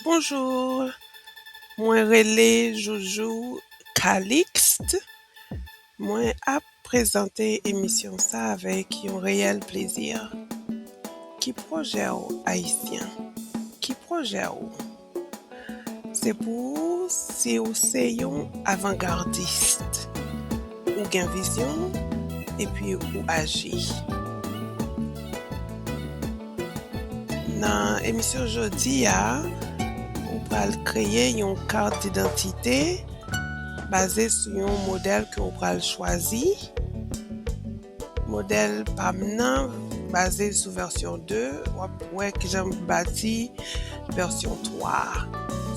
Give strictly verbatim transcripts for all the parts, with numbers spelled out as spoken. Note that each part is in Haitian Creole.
Bonjou, mwen rele Joujou Calixte. Mwen ap prezante emisyon sa avèk yon reyèl plezi. Ki pwojè w, Ayisyen? Ki pwojè w? Se pou ou si w se yon avangardis. Ou gen vizyon, epi ou aji. Nan emisyon jodi a, ou pral kreye yon kat didantite baze sou yon modèl ke ou pral chwazi. Modèl pa m nan baze sou vèsyon de, w ap wè kijan m bati vèsyon twa a.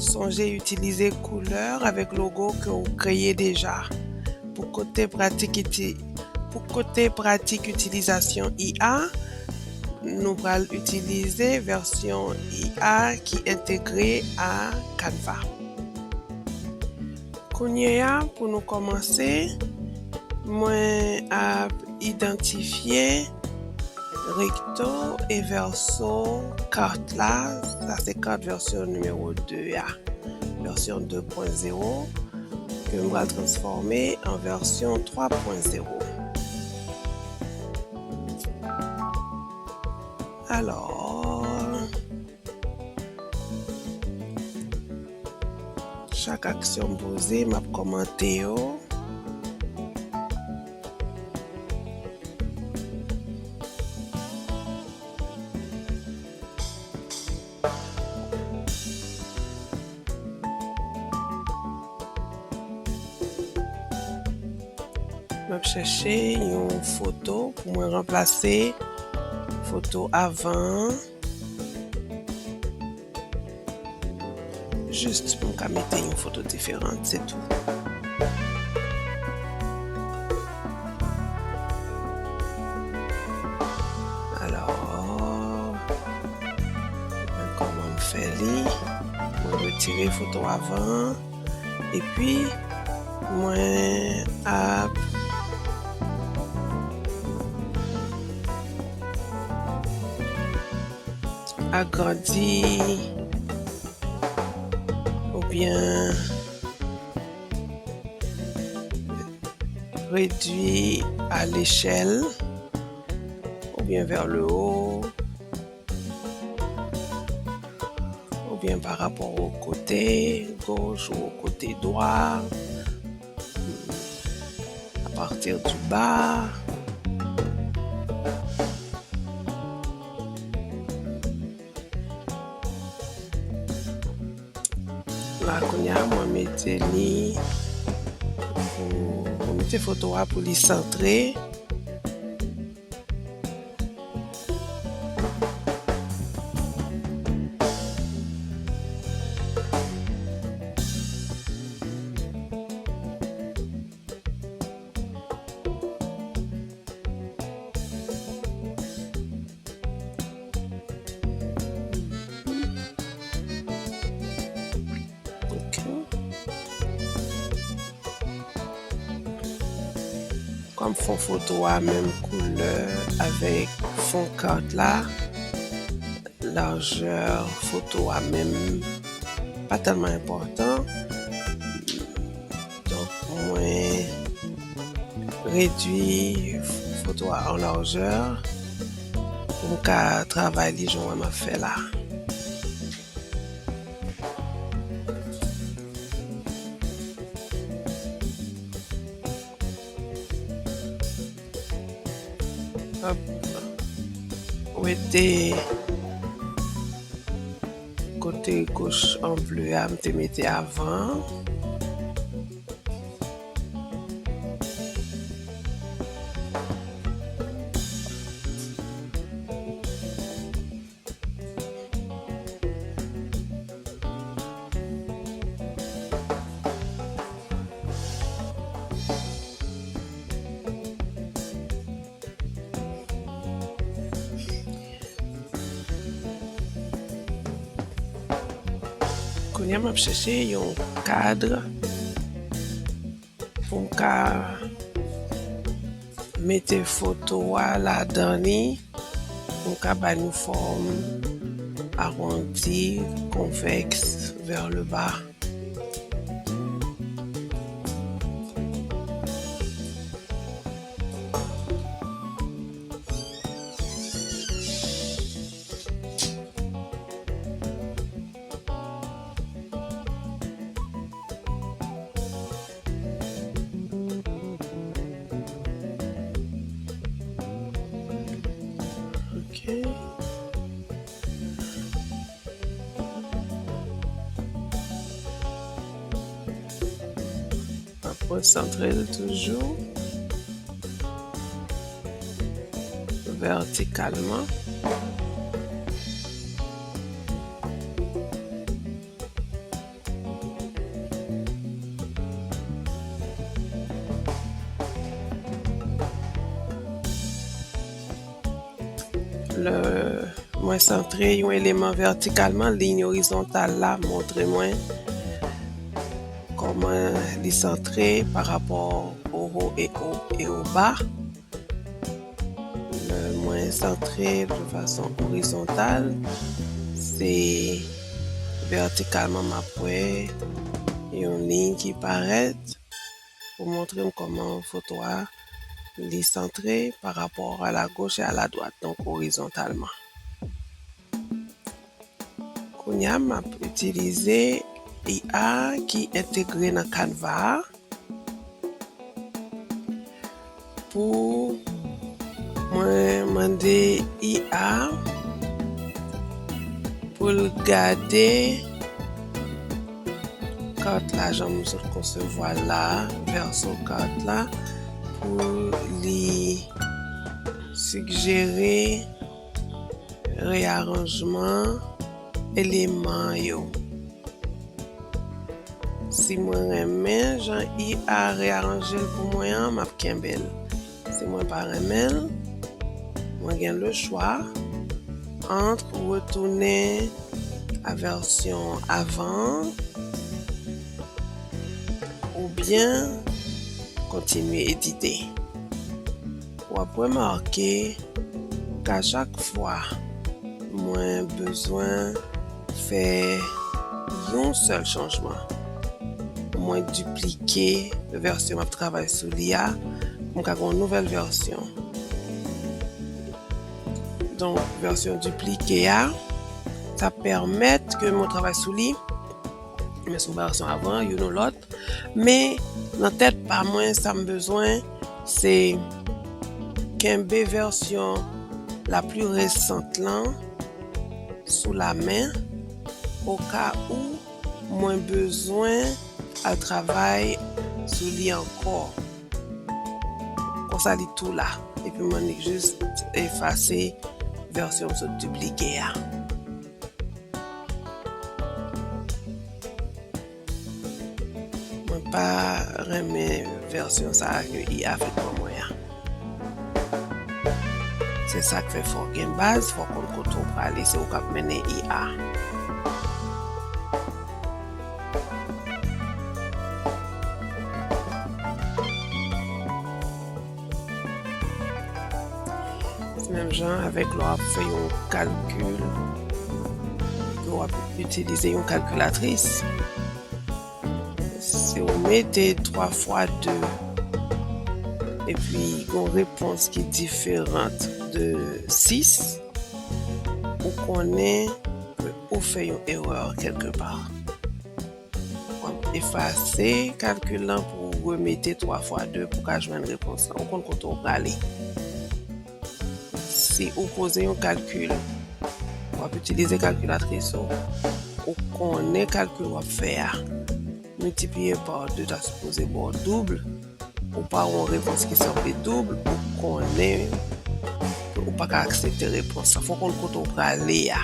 Sonje itilize koulè avèk logo ke w kreye deja. Pou kote pratik iti-, pou kote pratik itilizasyon I A, nou pral itilize vèsyon I A ki entegre a Canva. Kounye a, pou nou kòmanse, mwen ap idantifye recto e verso kat la. Sa se kat vèsyon nimewo de a, vèsyon de pwen zewo, ke m pral transfòme an vèsyon twa pwen zewo. Alò, chak aksyon m poze, m ap kòmante yo. M ap chèche yon foto pou mwen ranplase foto avan an. Jis pou m ka mete yon foto diferan, se tou. Alò, men kòman m fè li. Mwen retire foto avan an. Epi, mwen ap agrandi oubyen redui a lechèl oubyen vers le haut, oubyen pa rapò o kote goch ou o kote dwa, à partir du bas. La, kounye a, mwen mete li pou, mwen mete foto a pou li santre. Ok. Kòm fon foto a menm koulè avèk fon kat la, lajè foto a menm pa tèlman enpòtan. Donk, mwen redui foto a an lajè pou m ka travay li jan w wè m ap fè la. Hop. Wete kote goch an ble a, m te mete avan. Kounye a, m ap chèche yon kad pou m ka mete foto a ladan li, pou m ka ba nou fòm arrondi, convexe, vers le bas. Ok. Apre, santre l toujou vètikalman. Lè mwen santre yon eleman vètikalman, liy orizontal la montre mwen kòman li santre pa rapò o ho e o, e o ba. Lè mwen santre de fason orizontal, se vètikalman m ap wè yon liy ki parèt pou montre m kòman foto a li santre pa rapò a la gauche et à la droite, donk orizontalman. Kounye a, m ap itilize I A ki entegre nan Canva a pou mwen mande I A pou l gade kat la, jan m sot konsevwa l la, vèsyon kat la, pou li sijere reyaranjman eleman yo. Si mwen renmen jan I A reyaranje l pou mwen an, m ap kenbe l. Si mwen pa renmen l, mwen gen le choix entre retounen a vèsyon avan an oubyen kontinye edite. W ap remake ke a chak fwa mwen bezwen fè yon sèl chanjman, mwen diplike vèsyon m ap travay sou li a pou m ka gen yon nouvèl vèsyon. Donk, vèsyon diplike a, sa pèmèt ke mwen travay sou li, men sou vèsyon avan, youn ou lòt. Men, nan tèt pa mwen, sa m bezwen, se kenbe vèsyon la pli resant lan sou la men, o ka ou mwen bezwen al travay sou li ankò. Konsa, li tou la. Epi, mwen annik jis efase vèsyon m sot diplike a. Mwen pa renmen vèsyon sa a ke I A fèt ban mwen an. Se sa k fè fò w gen baz, fò w konn kote w prale, se ou k ap mennen I A. Se menm jan avèk lè w ap fè yon kalkil, lè w ap itilize yon kalkilatris. Si w mete twa fwa de epi yon repons ki diferan de sis, ou konnen ke ou fè yon erè kèlkepa. W ap efase kalkil lan pou w remete twa fwa de pou w ka jwenn repons lan. Ou konn kote w prale. Si ou poze yon kalkil, w ap itilize kalkilatris ou, ou konnen kalkil w ap fè a. Miltipliye pa de ta sipoze ba w doub, ou pa wè yon repons ki sanble doub, ou konnen ke ou pa ka aksepte repons lan. Fò w konn kote w prale a.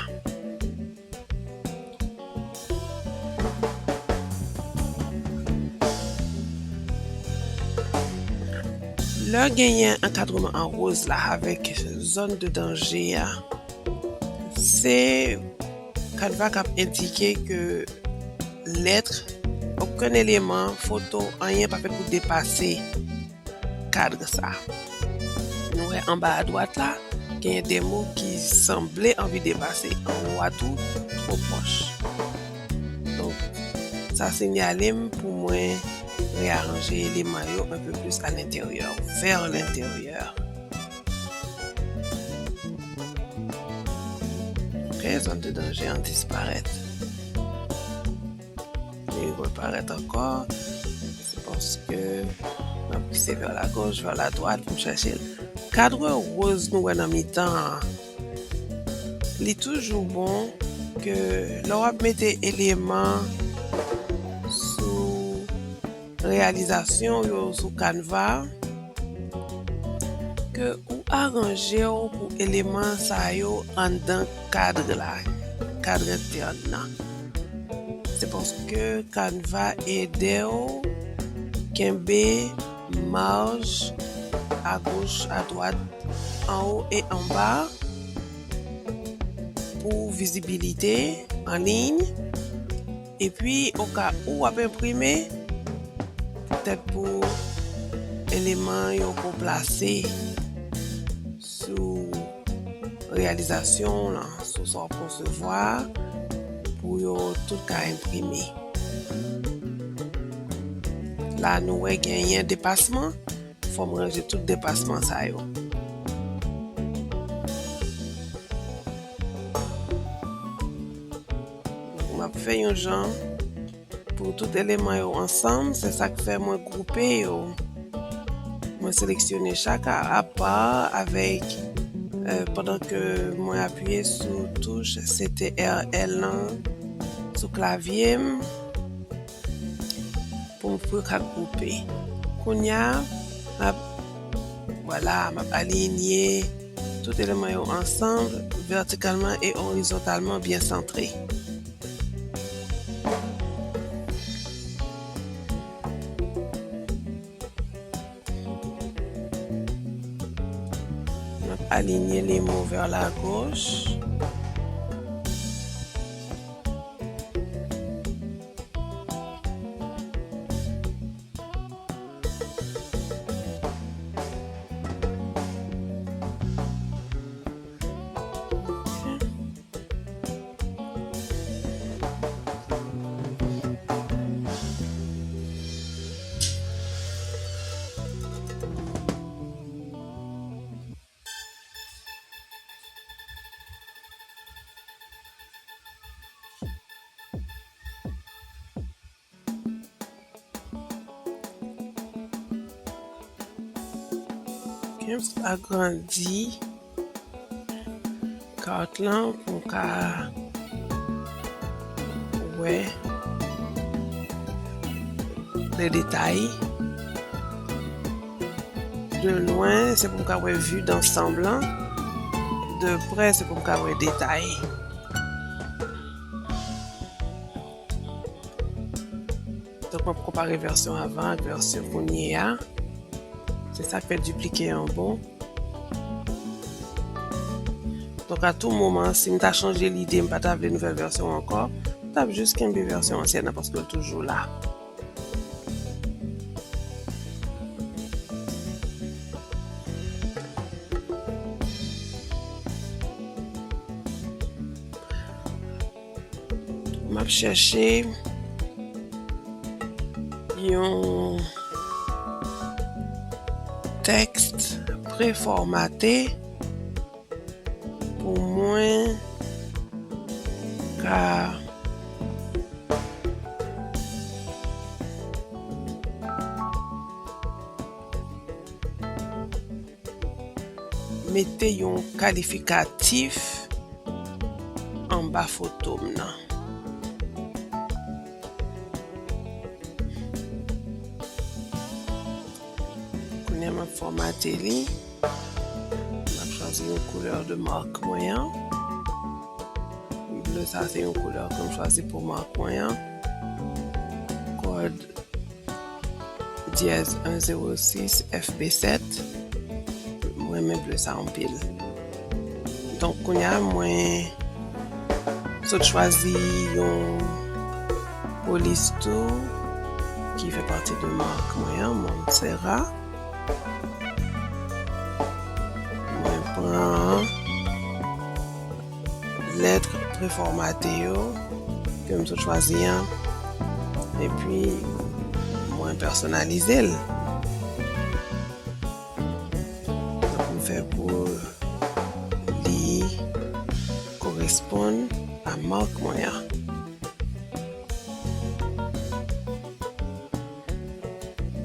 Lè genyen ankadreman an woz la avèk zòn de danje a, se Canva k ap endike ke lèt, okenn eleman, foto, anyen pa fèt pou depase kad sa. Nou wè anba adwat la, Genyen de mo ki sanble anvi depase anwo a tou, twò pwòch. Donk, sa sinyale m pou mwen reyaranje eleman yo un peu plus à l'intérieur, vers l'intérieur. Ok, zòn de danje an disparèt. Li reparèt ankò. Se paske m ap glise vers la gauche, vers la droite pou m chèche l. Kadre woz nou wè nan mitan an, li toujou bon ke lè w ap mete eleman sou reyalizasyon w yo sou Canva, ke ou aranje w pou eleman sa yo anndan kad la, kad entèn nan. Se paske Canva ede w kenbe maj agoch, adwat, anwo e anba pou vizibilite an liy. Epi, oka ou w ap enprime, poutèt pou eleman yo ko plase sou reyalizasyon w lan, sou sa w ap konsevwa, pou yo tout ka enprime. La, nou wè genyen depasman, fò m ranje tout depasman sa yo. Donk, m ap fè yon jan pou tout eleman yo ansanm, se sa k fè mwen gwoupe yo. Mwen seleksyone chak a, apa avèk, euh, pandan ke mwen apiye sou touch C T R L lan, sou klavye m, pou m pou yo ka gwoupe. Kounye a, m ap, vwala, m ap alinye tout eleman yo ansanm, vètikalman e orizontalman byen santre. M ap alinye les mots vers la gauche. Ok, m agrandi kat lan pou m ka wè le détail de loin, se pou m ka wè vue d'ensemble lan. De près, se pou m ka wè detay. Donk, m ap konpare vèsyon avan ak vèsyon kounye a. Se sa k fè diplike an bon. Donk, a tou moman, si m ta chanje lide, m pa ta vle nouvèl vèsyon ankò, m t ap jis kenbe vèsyon ansyèn nan, paske l toujou la. M ap chèche yon tèks prefòmate pou mwen ka mete yon kalifikatif anba foto m nan. Kounye a, m ap fòmate li. M ap chwazi yon koulè de mark mwen an. Ble sa, se yon koulè ke m chwazi pou mark mwen an. Kòd dièse un zéro six F B sept. Mwen renmen ble sa anpil. Donk, kounye a, mwen sot chwazi yon polis tou ki fè pati de mark mwen an, Montserrat. Mwen Pran lèt prefòmate yo ke m sot chwazi an, epi mwen pèsonalize l. Donk, m fè pou li koresponn a mak mwen an.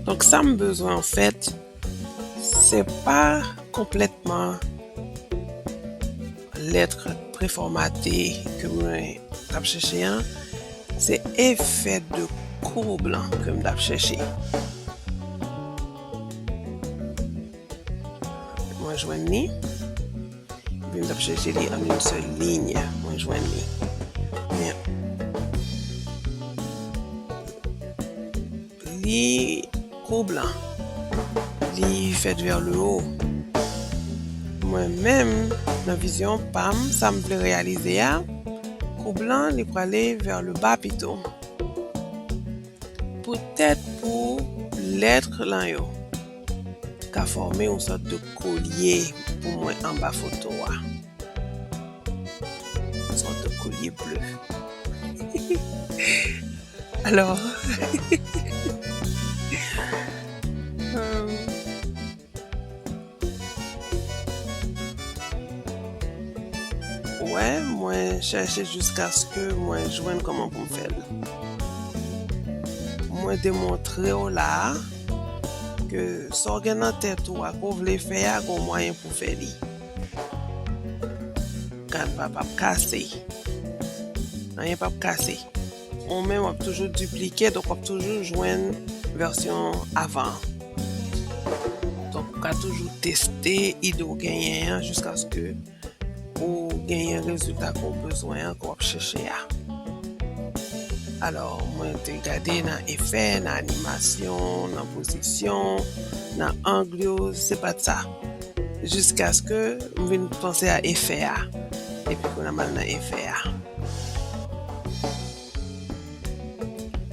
Donk, sa m bezwen, anfèt, se pa konplètman lèt prefòmate ke mwen t ap chèche an, se efè de koub lan ke m t ap chèche. Mwen jwenn li. Epi m t ap chèche li an yon sèl liy. Mwen jwenn li. Men, li koub lan. Li fèt vers le haut. Mwen menm, nan vizyon pa m, sa m vle reyalize a, koub lan, li prale vers le bas pito. Poutèt pou lèt lan yo ka fòme yon sòt de kolye pou mwen anba foto a. Yon sòt de kolye ble. Alò, euh, wè, mwen chèche jiskaske mwen jwenn kòman pou m fè l. Mwen demontre w la a ke sa w gen nan tèt ou a, ke w vle fè a, gen mwayen pou w fè li. Canva p ap kase. Anyen p ap kase. Ou menm w ap toujou diplike, donk w ap toujou jwenn vèsyon avan. Donk, ou ka toujou teste ide w genyen an jiskaske ou genyen rezilta ke w bezwen an, ke w ap chèche a. Alò, mwen te gade nan efè, nan animasyon, nan pozisyon, nan ang yo, se pa t sa. Jiskaske m vin panse a efè a. Epi kounye a m al nan efè a.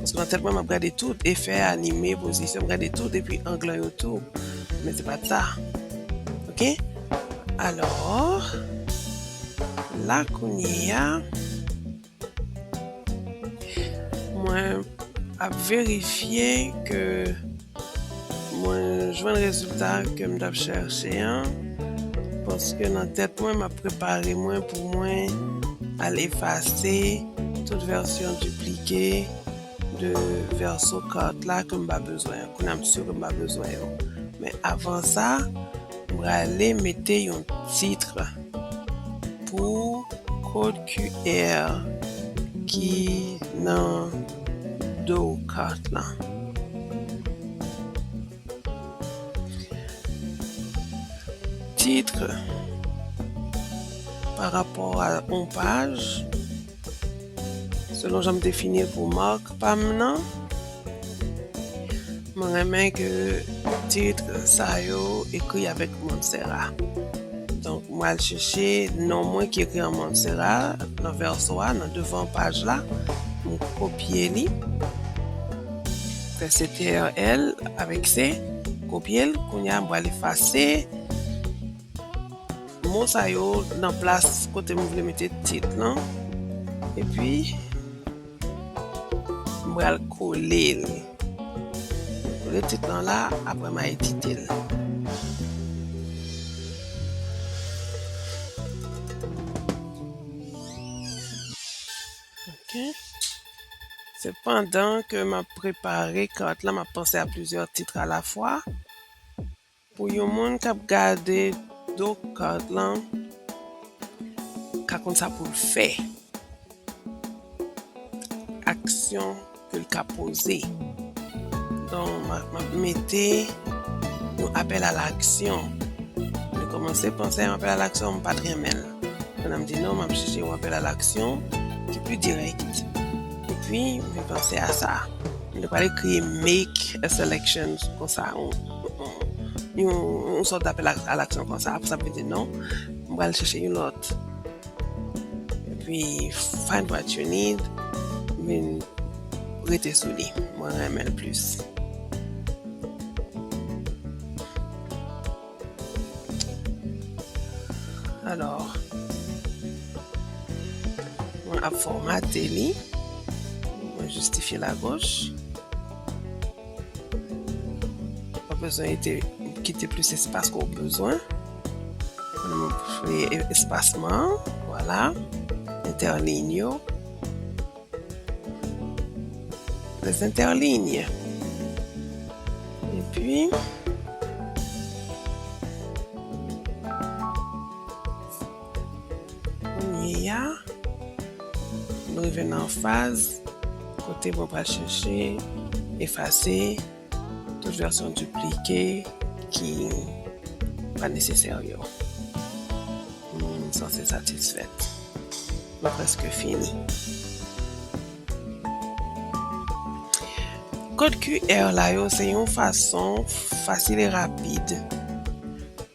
Paske nan tèt mwen, m ap gade tout, efè, anime, pozisyon, m gade tout, epi ang lan yo tou. Men se pa t sa. Oke? Alò, la kounye a, mwen ap verifye ke mwen jwenn rezilta ke m t ap chèche an, paske nan tèt mwen, m ap prepare mwen pou mwen al efase tout vèsyon diplike de vèso kat la ke m pa bezwen an. Kounye a, m si ke m pa bezwen yo. Men avan sa, m prale mete yon tit pou kòd Q R ki nan do kat lan. Tit pa rapò a yon paj, selon jan m defini l pou mak pa m nan, mwen renmen ke tit sa yo ekri avèk Montserrat. Donk, mwen al chèche non mwen ki ekri an Montserrat nan vèso a, nan devan paj la. Mwen kopye li. Fè C T R L avèk C, kopye l. Kounye a, mwen al efase mo sa yo nan plas kote mwen vle mete tit lan. Epi, mwen al kole l. Kole tit lan la, apre m a edite l. Ok. Sepandan ke m ap prepare kat lan, m ap panse a plizyè tit alafwa. Pou yon moun k ap gade do kat lan, ka konn sa pou l fè. Aksyon ke l ka poze. Donk, m ap, m ap mete yon apèl a laksyon. Mwen kòmanse panse a yon apèl a laksyon, m pa t renmen l. Pandan m di non, m ap chèche yon apèl a laksyon ki pi dirèk. Epi, mwen panse a sa. Mwen pral ekri make a selection konsa, yon, yon, yon sòt apèl a, a laksyon konsa. Apre sa, mwen di non, mwen pral chèche yon lòt. Epi, find what you need, vin rete sou li. Mwen renmen l plis. Alò, mwen ap fòmate li. Mwen jistifye lagoch. Ou pa bezwen kite plis espas ke w bezwen. Mwen fè espasman an, vwala. Entèliy yo. Les interlignes. Epi, kounye a, nou rive nan faz kote mwen pral chèche efase tout vèsyon diplike ki pa nesesè yo. Nou sanse satisfèt. Nou prèske fini. Kòd QR la yo se yon fason fasil e rapid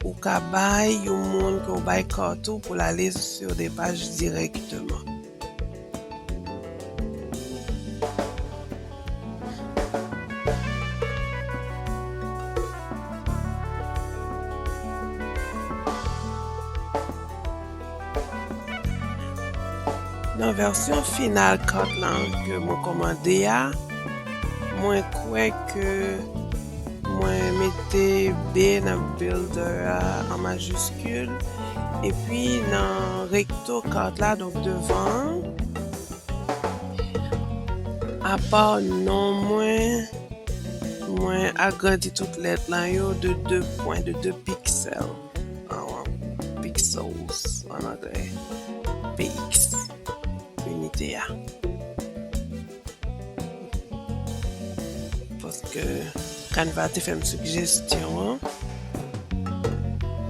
ou ka bay yon moun ke w bay kart ou pou l ale sur des pages directement. Nan vèsyon final kart lan ke mwen kòmande a, mwen kwè ke mwen mete B nan builder a an majiskil, epi nan recto kart la, donk devan an, apa non mwen, mwen agrandi tout lèt lan yo de de pwen, de de piksèl. An pixels an anglè. P X, inite a. Paske Canva te fè m sijestyon an,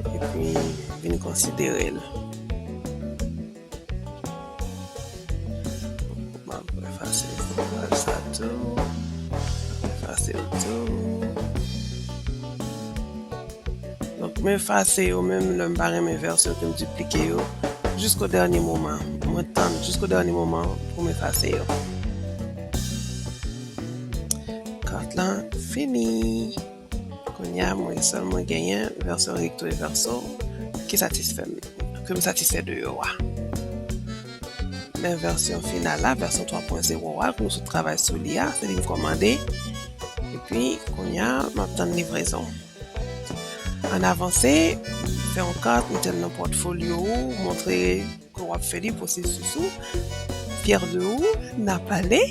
epi m vin konsidere l. M ap efase sa tou. Efase l tou. Donk, m efase yo menm lè m pa renmen vèsyon ke m diplike yo jisko dènye moman. Mwen tann jisko dènye moman pou m efase yo. Kart lan fini. Kounye a, mwen sèlman genyen vèsyon recto e verso ki satisfè m, ke m satisfè de yo a. Men vèsyon final la, vèsyon twa pwen zewo a, ke nou sot travay sou li a, se li m kòmande. Epi, kounye a, m ap tann livrezon. Ann avanse, fè yon kat, mete l nan pòtfolyo ou, montre ke w ap fè li, pwosesis ou, fyè de ou, n a pale.